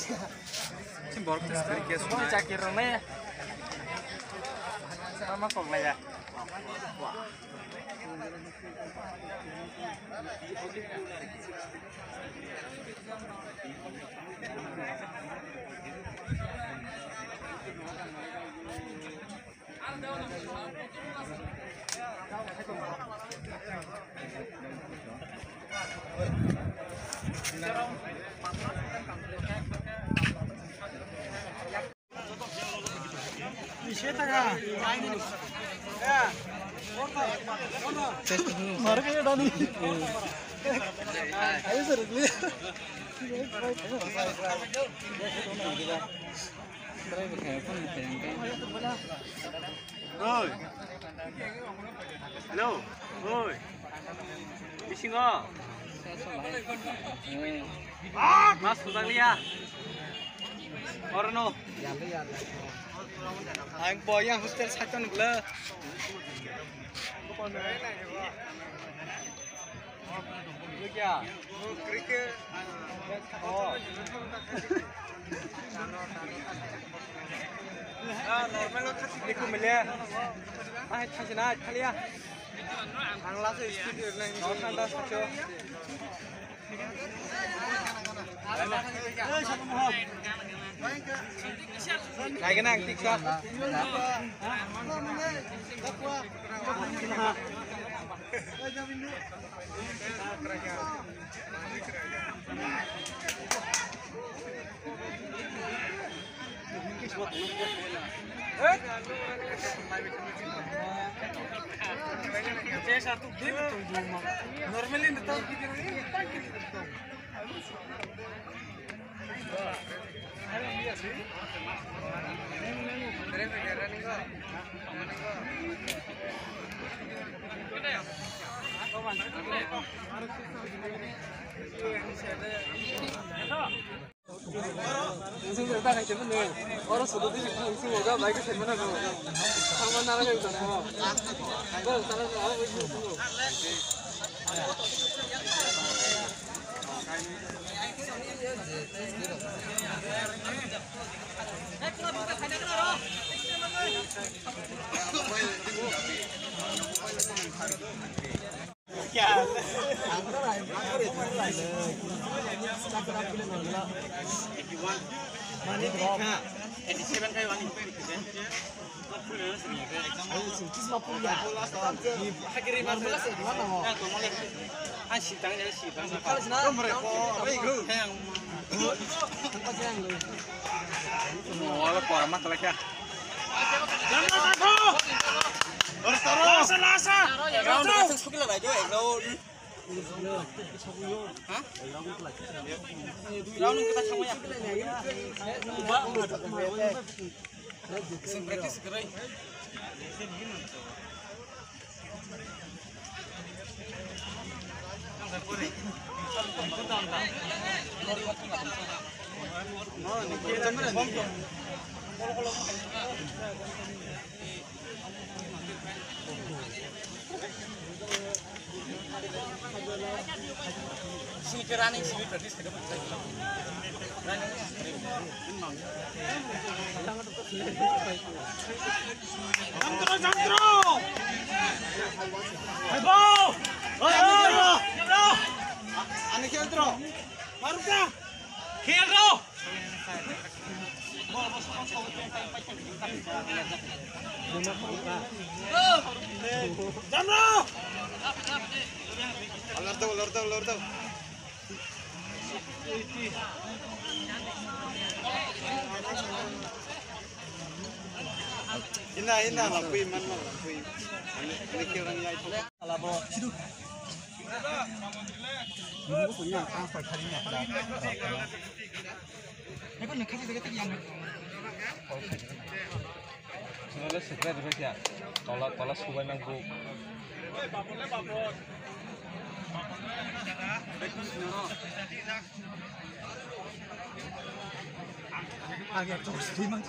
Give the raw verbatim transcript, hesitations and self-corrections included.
Sini borok tes kari kes. Chakir rok nai. Sama kok nai ya. Oi. Hello. Oi. Bisingo. Mas sujakliya. Orno. Ang boyang hostel sakon bla. Naikhe nang tiksa. Normally, Wala pora ma kala kya? Lasa, lasa. Round kita sama ya. Practice kere. Jantro, jantro. Hai bo. Oi, oi, oi. Ani khel tro. Maruka. Khel tro. Ina, ina, lapui, man, lapui. Ani, ani kira ni ai. Ala bo. Sidu. Nunggu punya apa? Kali ni apa? Eko nang kati jaga tadi yang. Nole sukra dulu ya. Tola, tola subai mang bu. Age to subai mang.